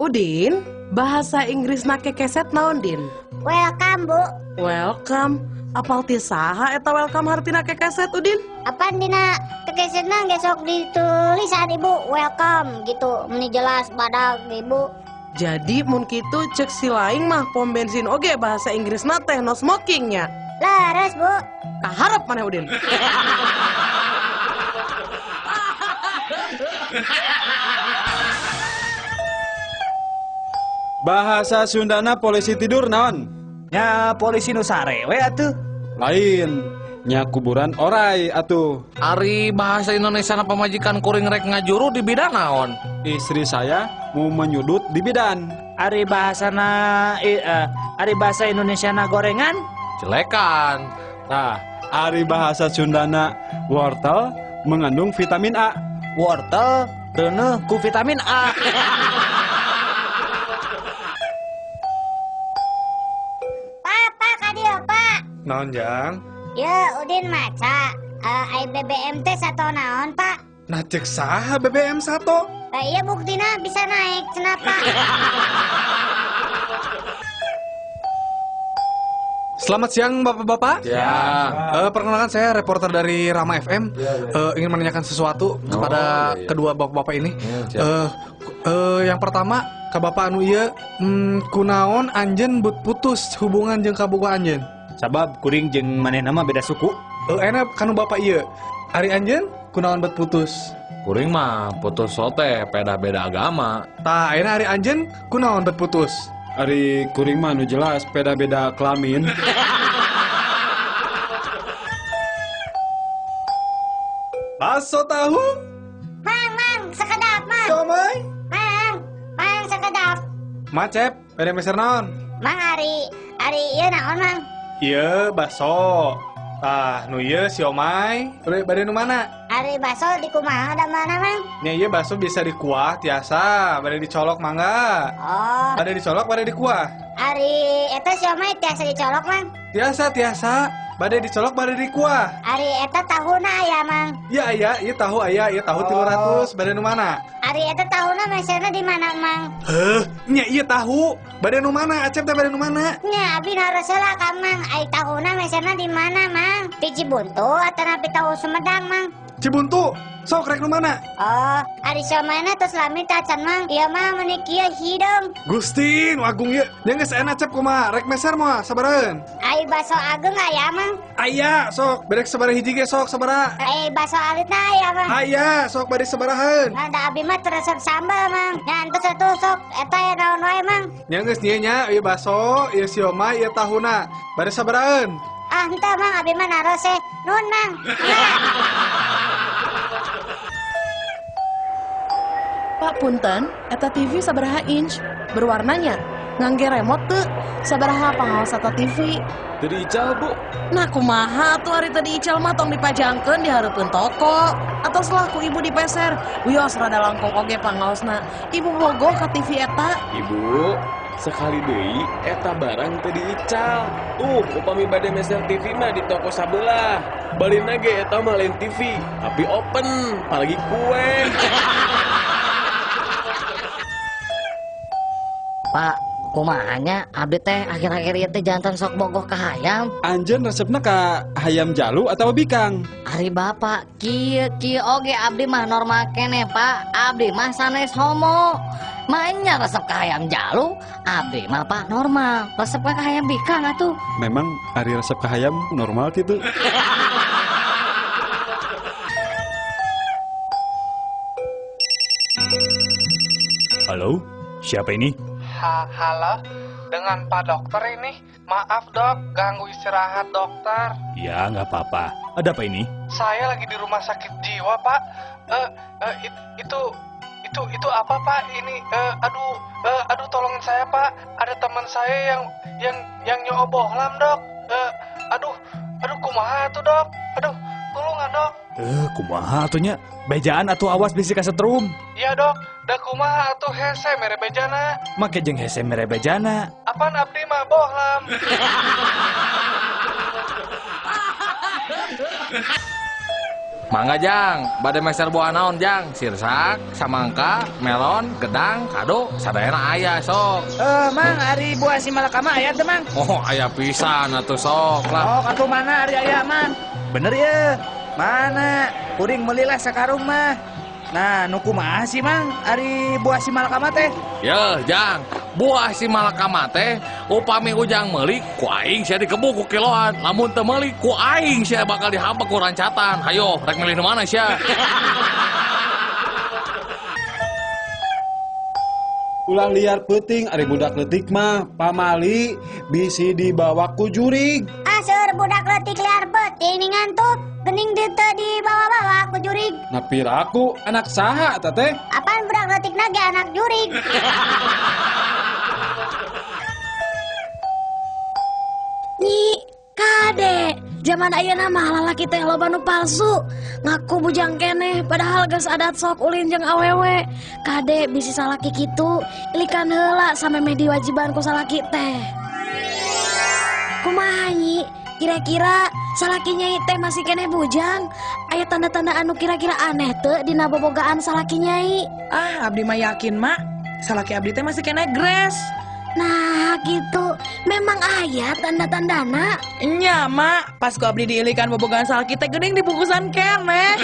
Udin, bahasa Inggrisna kekeset naon, Din? Welcome, Bu. Welcome. Apal ti saha eta welcome hartina kekeset, Udin? Apaan dina kekesetna ge sok ditulisan, Ibu, welcome gitu. Meni jelas badag, Ibu. Jadi mun kitu cek si laing mah pom bensin oge bahasa Inggrisna teh no smoking nya. Leres, Bu. Kaharep maneh, Udin. Bahasa Sundana polisi tidur naon? Nya polisi nu sare we atuh. Lain, nya kuburan orai atuh. Ari bahasa Indonesia na pamajikan kuring rek ngajuru di bidan naon? Istri saya mau menyudut di bidan. Ari bahasana ari bahasa Indonesia na gorengan? Jelekan. Nah, ari bahasa Sundana wortel mengandung vitamin A. Wortel reuneuh ku vitamin A. Papa kadieu, Pak. Naon, Jang? Ya, Udin maca. Ai BBM teh sato naon, Pak? Nah, cek saha BBM sato? Lah iya buktina bisa naik, cenah, Pak. Selamat siang Bapak-bapak. Ya. Perkenalkan saya reporter dari Rama FM. Ingin menanyakan sesuatu kepada iya, iya. kedua bapak-bapak ini. Siap. Yang pertama ke Bapak anu ieu, kunaon anjeun but putus hubungan jeung kabogoh anjeun? Sabab kuring jeung manehna mah beda suku. Enak kanu bapak ieu. Ari anjeun kunaon bet putus? Kuring mah putus sote beda-beda agama. Tah, ayeuna ari anjeun kunaon bet putus? Ari kuring mah nu jelas beda-beda kelamin. Bakso tahu, Mang, mang, sekedap, mang. siomay. Mang, mang sekedap. Macep, bade meser naon? Mang ari ari ieu naon, Mang? Ieu bakso. Tah, nu ieu siomay. Bade nu mana? Ari bakso di kumaha da mana, Mang? Nya ieu bakso bisa dikuah tiasa, bade dicolok mangga. Oh, Bade dicolok, bade dikuah. ari eta siomay tiasa dicolok, Mang. Tiasa, tiasa. Bade dicolok, bade dikuah. Ari eta tahuna aya, Mang. Iya aya, ieu tahu aya, ieu tahu 300, bade nu mana? Ari eta tahuna meserna di mana, Mang? Heuh, nya ieu tahu. Bade nu mana? Acep teh bade nu mana? Nya abi naros heula ka Mang, ai tahuna meserna di mana, Mang? Di Cibuntu atanapi tahu Sumedang, Mang? Cibuntu. Sok rek nu mana? Oh, ari siomayna tos lami tacan, Mang. Ieu mah meuni kieu hideung. Gusti, nu agung ieu. Nya geus enak Acep kumaha? Rek meser moal sabaraheun? Ai baso ageung aya, Mang. Aya, sok berek sabaraha hiji ge sok sabaraha? Ai baso alitna aya, Mang. Aya, sok bade sabaraheun? Nah, da abi mah teu resep sambal, Mang. Nya entos atuh sok eta ya naon wae, Mang. Nya geus nya nya ieu baso, ieu siomay, ieu tahuna. Bade sabaraheun? Ah, henteu, Mang, abi mah naros eh. Nuhun, Mang. Pak punten, eta TV sabaraha inch? Berwarnanya? Ngangge remote teu? Sabaraha pangaos eta TV? Teu diical, Bu. Nah kumaha tuh hari tadi ical mah tong dipajangkeun di hareupeun toko atau selaku ibu dipeser. Wios rada langkung oge pangaosna. Ibu bogoh ka TV eta. Ibu, sekali deui eta barang teu diical. Upami bade meser TV mah di toko sabelah. Balina ge eta mah lain TV, tapi open, apalagi kue. Pak, kumahanya abdi teh akhir-akhir ieu teh jantan sok bogoh ka hayam. Anjeun resepna ka hayam jalu atau bikang? Ari bapak kieu kieu oge abdi mah normal keneh, Pak. Abdi mah sanes homo. Maenya resep ka hayam jalu, abdi mah Pak normal. Resep ka hayam bikang atuh. Memang ari resep ka hayam normal gitu. Halo, siapa ini? Halo, dengan Pak Dokter ini. Maaf dok, ganggu istirahat dokter. Ya, nggak apa-apa. Ada apa ini? Saya lagi di rumah sakit jiwa Pak. Itu apa Pak? Ini aduh tolongin saya Pak. Ada teman saya yang nyobohlam dok. Aduh kumaha tuh dok? Aduh, tulungan dok. Kumaha atuh nya? Bejaan atuh awas bisi kasetrum. Iya dok, da kumaha atuh hese mere bejana. Make jeung hese mere bejana. Apaan abdi mah bohlam. Mangga Jang, bade meser buah naon Jang? Sirsak, samangka, melon, gedang, kado, sadayana aya sok. Mang, ari buah si malakama aya teu Mang? Oh, aya pisan atuh sok lah. Oh, atuh mana ari aya Mang? Bener ya? Mana? Kuring melilah sakarung mah. Nah, nu kumaha sih Mang ari buah si malakama teh? Yeuh, Jang, buah si malakama teh upami ujang meuli ku aing sia dikebuk ku kiloan. Lamun teu meuli ku aing sia bakal dihampek ku rancatan. Hayo, rek milih nu mana sia? Ulah liar peuting ari budak leutik mah pamali bisi dibawa ku jurig. Ah, seueur budak leutik liar peuting nih ngantuk. Gening teu dibawa-bawa ku jurig. Nah piraku anak saha eta teh? Apaan budak leutik ge anak jurig? Nyi, kade, zaman ayeuna mah lalaki teh loba nu palsu. Ngaku bujang keneh padahal geus adat sok ulin jeung awewe. Kade bisi salaki kitu, ilikan heula samemeh diwajiban ku salaki teh. Kumaha Nyi? Kira-kira salaki nyai teh masih keneh bujang? Aya tanda-tanda anu kira-kira aneh teu dina bobogaan salaki nyai? Ah, abdi mah yakin, Mak. Salaki abdi teh masih keneh gres. Nah, gitu. Memang aya tanda-tandana. Nya, Mak. Pas ku abdi diilikan bobogaan salaki teh geuning dibungkusan keneh.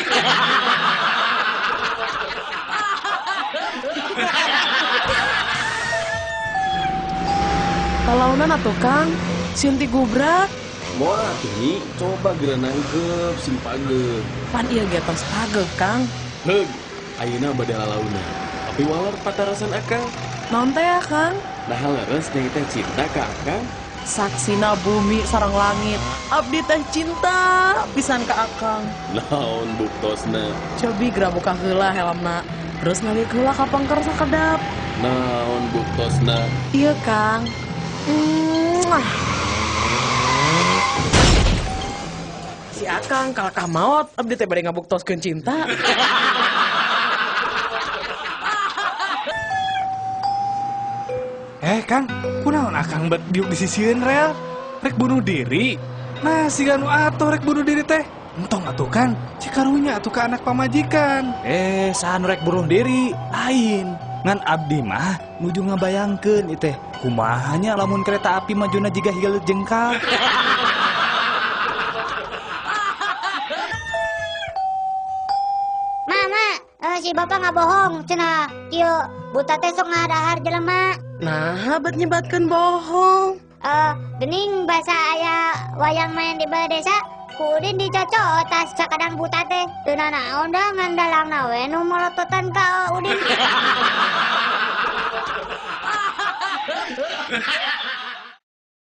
Talaunan atuh, Kang. Sieun gubrak. Moal atuh Nyi, coba geura nangkep sing pageuh. Pan ieu ge tos pageuh, Kang. Heug, ayeuna bade lalaunan. Tapi waler patarasan akang. Naon teh ya, Kang? Nah leres nyai teh cinta ka akang. Saksina bumi sareng langit. Abdi teh cinta pisan ka akang. Naon buktosna? Cobi geura buka heula helmna. Terus ngalik heula ka pengker sakedap. Naon buktosna? Iya, Kang. Mwah. Si akang kalakah maot, abdi teh bade ngabuktoskeun cinta. Kang, kunaon akang bet diuk di sisieun rel? Rek bunuh diri. Nah, siga nu atuh rek bunuh diri teh. Entong atuh Kang, cikarunya atuh ka anak pamajikan. Saha nu rek bunuh diri? Lain. Ngan abdi mah nuju ngabayangkeun ieu teh. Kumaha nya lamun kereta api majuna jiga hileut jengkal. Mama, si bapak nggak bohong, cenah. Kieu buta teh sok ngadahar jelema. Nah, bet nyebatkeun bohong. Gening basa aya wayang main di balai desa, ku Udin dicocok tas sakadang buta teh. Teu nanaon da ngan dalangna we nu molototan ka Udin.